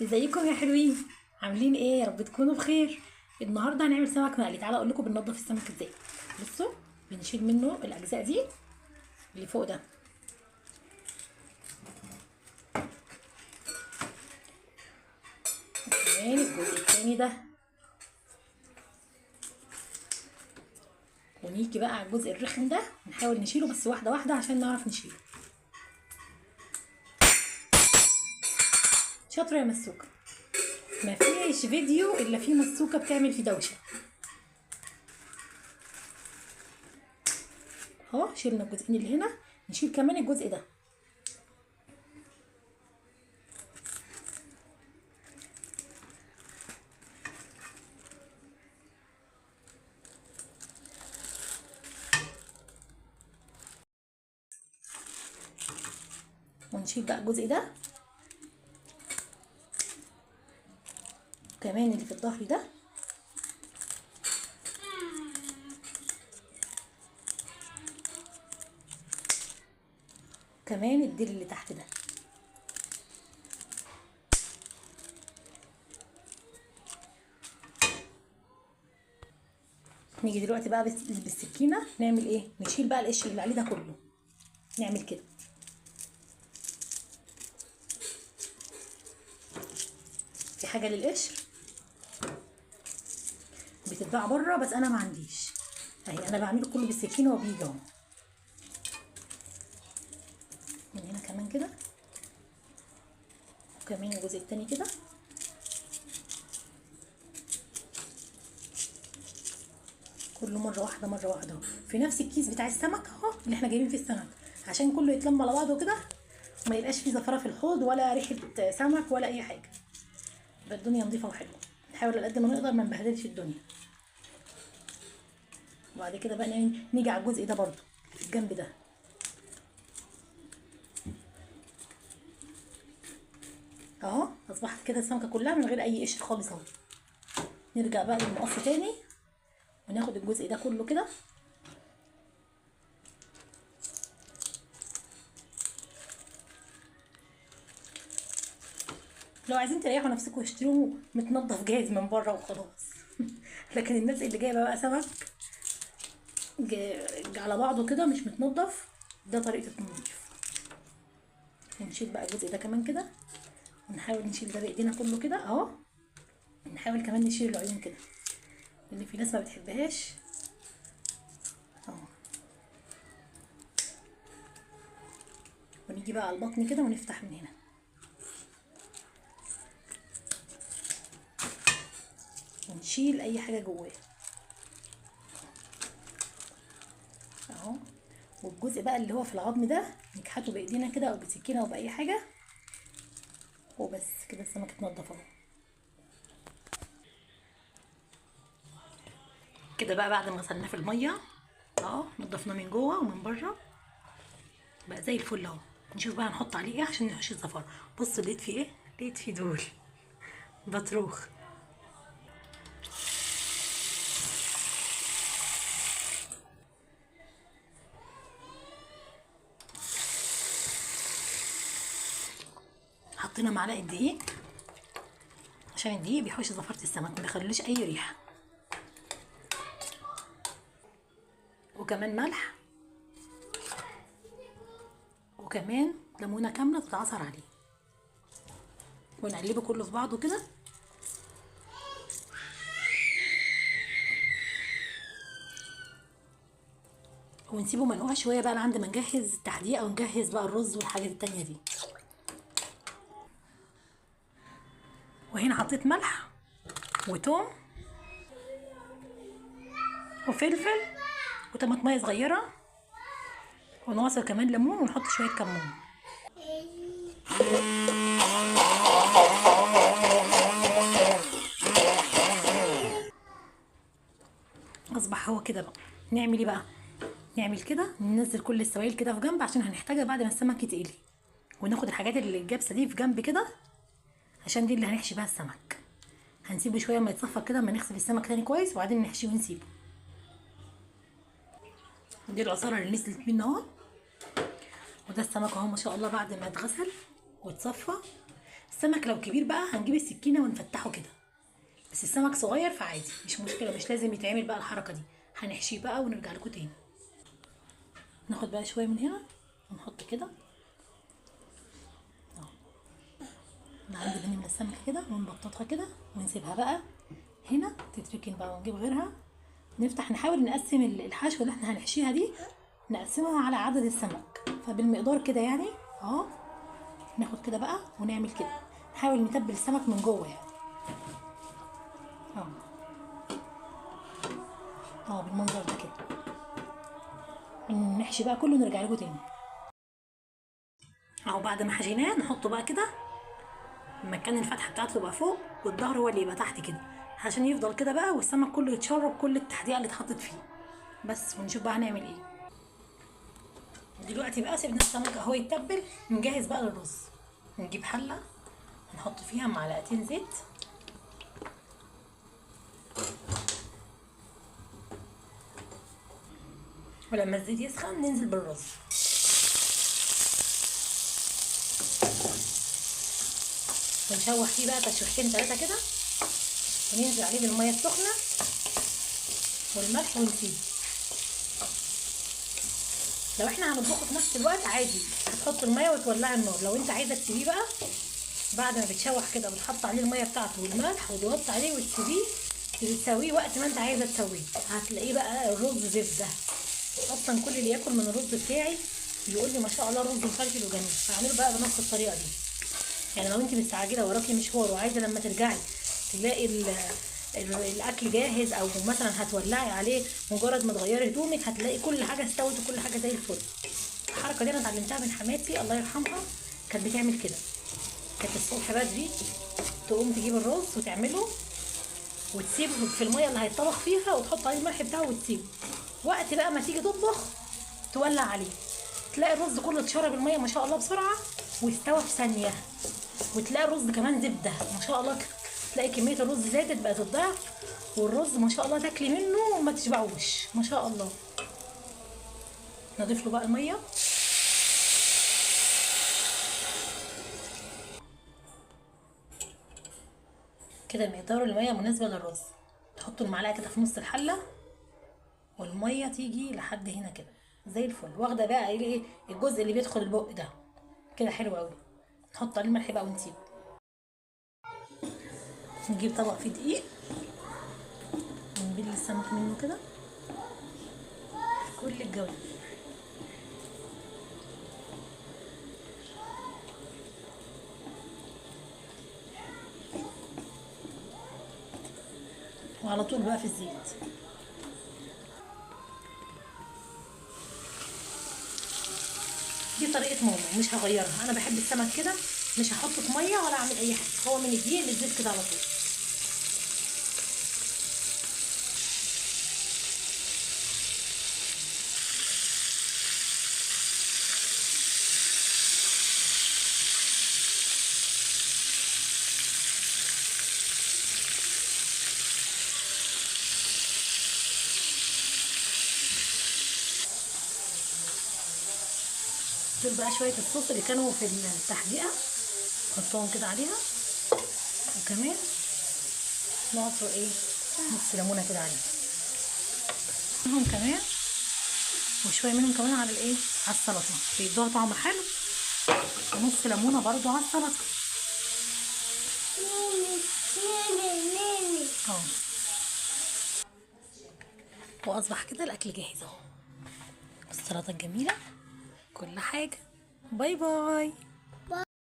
ازيكم يا حلوين؟ عاملين ايه؟ يا رب تكونوا بخير. النهارده هنعمل سمك مقلي. تعالوا اقول لكم بننضف السمك ازاي. بصوا، بنشيل منه الاجزاء دي اللي فوق ده، وكمان الجزء الثاني ده، ونيجي بقى على الجزء الرخم ده نحاول نشيله بس واحدة واحدة عشان نعرف نشيله. شاطرة يا مسوكه، مفيش فيديو الا فيه مسوكه بتعمل فيه دوشه. اهو شيلنا الجزئين اللي هنا، نشيل كمان الجزء ده. ونشيل بقى الجزء ده كمان اللي في الظهر ده. كمان الديل اللي تحت ده. نيجي دلوقتي بقى بالسكينة نعمل ايه؟ نشيل بقى القش اللي عليه ده كله، نعمل كده. في حاجة للقشر بتتباع بره بس انا ما عنديش، اهي انا بعمله كله بالسكينة وبيجي اهو. من هنا كمان كده، وكمان الجزء التاني كده. كله مرة واحدة مرة واحدة اهو، في نفس الكيس بتاع السمك اهو اللي احنا جايبين فيه السمك، عشان كله يتلم على بعضه كده وما يبقاش فيه زفره في الحوض ولا ريحه سمك ولا اي حاجة. يبقى الدنيا نظيفة وحلوه. نحاول على قد ما نقدر ما نبهدلش الدنيا. وبعد كده بقى نيجي على الجزء ده برضو في الجنب ده. اهو اصبحت كده السمكة كلها من غير اي قشر خالص اهو. نرجع بقى للمقص تاني وناخد الجزء ده كله كده. لو عايزين تريحوا نفسكم اشتروه متنضف جاهز من بره وخلاص. لكن الناس اللي جايبه بقى سمك على بعضه كده مش متنضف، ده طريقه التنظيف. ونشيل بقى الجزء ده كمان كده، ونحاول نشيل ده بايدينا كله كده اهو. نحاول كمان نشيل العيون كده لان في ناس ما بتحبهاش اهو. ونيجي بقى على البطن كده ونفتح من هنا. ونشيل اي حاجة جواه اهو. والجزء بقى اللي هو في العظم ده نكحته بايدينا كده او بسكينة او باي حاجة، وبس كده السمك اتنضف اهو. كده بقى بعد ما غسلناه في المية اهو، نضفناه من جوه ومن بره بقى زي الفل اهو. نشوف بقى هنحط عليه ايه عشان نحوش الزفاره. بصوا لقيت فيه ايه؟ لقيت فيه دول بطروخ. حطينا معلقه دقيق عشان الدقيق بيحوش زفاره السمك ما بيخليش اي ريحه، وكمان ملح، وكمان ليمونه كاملة تتعصر عليه، ونقلبه كله في بعضه كده. ونسيبه منقوع شوية بقى لعند ما نجهز التحديقه ونجهز بقى الرز والحاجات التانية دي. وهنا حطيت ملح وتوم وفلفل وطماطمية صغيرة، ونعصر كمان ليمون، ونحط شوية كمون. اصبح هو كده بقى. نعمل ايه بقى؟ نعمل كده، ننزل كل السوائل كده في جنب عشان هنحتاجها بعد ما السمك يتقلي، وناخد الحاجات اللي الجبسه دي في جنب كده عشان دي اللي هنحشي بيها السمك. هنسيبه شوية ما يتصفى كده، ما نغسل السمك تاني كويس وبعدين نحشيه ونسيبه. دي العصاره اللي نزلت منه اهو، وده السمك اهو ما شاء الله بعد ما اتغسل واتصفى. السمك لو كبير بقى هنجيب السكينة ونفتحه كده، بس السمك صغير فعادي مش مشكلة، مش لازم يتعمل بقى الحركة دي. هنحشيه بقى ونرجع لكم تاني. ناخد بقى شوية من هنا ونحط كده اهو، عندي بنملى السمكة كده ونبططها كده ونسيبها بقى هنا تتركن بقى، ونجيب غيرها. نفتح نحاول نقسم الحشوه اللي احنا هنحشيها دي، نقسمها على عدد السمك، فبالمقدار كده يعني اهو. ناخد كده بقى ونعمل كده، نحاول نتبل السمك من جوه يعني اهو اهو بالمنظر ده كده. نحشي بقى كله ونرجع لكم تاني اهو. بعد ما حشيناه نحطه بقى كده مكان الفتحة بتاعته تبقى فوق والظهر هو اللي يبقى تحت كده، عشان يفضل كده بقى والسمك كله يتشرب كل التحديقه اللي اتحطت فيه بس. ونشوف بقى هنعمل ايه دلوقتي بقى. سيبنا السمك اهو يتبل، نجهز بقى للرز. نجيب حله نحط فيها معلقتين زيت، ولما الزيت يسخن ننزل بالرز. ونشوح فيه بقى تشويحتين ثلاثة كده، وننزل عليه بالمية السخنة والملح ونسيبه. لو احنا هنطبخه في نفس الوقت عادي هتحط المية وتولعي النار. لو انت عايزه تسيبيه بقى بعد ما بتشوح كده بتحط عليه المية بتاعته والملح وتغطي عليه وتسيبيه تسويه وقت ما انت عايزه تسويه. هتلاقيه بقى الرز زبدة. اصلا كل اللي ياكل من الرز بتاعي بيقول لي ما شاء الله الرز مفلفل وجميل. فاعمله بقى بنفس الطريقة دي. يعني لو انت مستعجلة وراكي مشوار وعايزه لما ترجعي تلاقي الاكل جاهز، او مثلا هتولعي عليه مجرد ما تغيري هدومك هتلاقي كل حاجة استوت وكل حاجة زي الفل. الحركة دي انا اتعلمتها من حماتي الله يرحمها، كانت بتعمل كده. كانت الصبح بدري تقوم تجيب الرز وتعمله وتسيبه في المية اللي هيتطبخ فيها وتحط عليه الملح بتاعه وتسيبه. وقت بقى ما تيجي تطبخ تولع عليه، تلاقي الرز كله اتشرب المية ما شاء الله بسرعة واستوى في ثانية، وتلاقي الرز كمان زبدة ما شاء الله، تلاقي كمية الرز زادت بقت الضعف، والرز ما شاء الله تاكلي منه وما تشبعوش ما شاء الله. نضيف له بقى المية. كده مقدار المية مناسبة للرز. تحطوا المعلقة كده في نص الحلة والمية تيجي لحد هنا كده زي الفل، واخده بقى ايه الجزء اللي بيدخل البق ده كده حلو قوي. نحط عليه الملح بقى ونسيبه. نجيب طبق فيه دقيق ونبل السمك منه كده في كل الجوانب. وعلى طول بقى في الزيت. دي طريقه ماما مش هغيرها، انا بحب السمك كده، مش هحطه في مية ولا اعمل اي حاجة، هو من الدقيق للزيت كده على طول. دول بقى شوية الصوص اللي كانوا في التحديقه نحطهم كده عليها، وكمان نعصر ايه نص ليمونه كده عليها منهم كمان، وشوية منهم كمان على الايه على السلطة بيدوها طعم حلو، ونص ليمونه برضو على السلطة. اهو واصبح كده الاكل جاهز اهو، السلطة الجميلة كل حاجة. bye bye.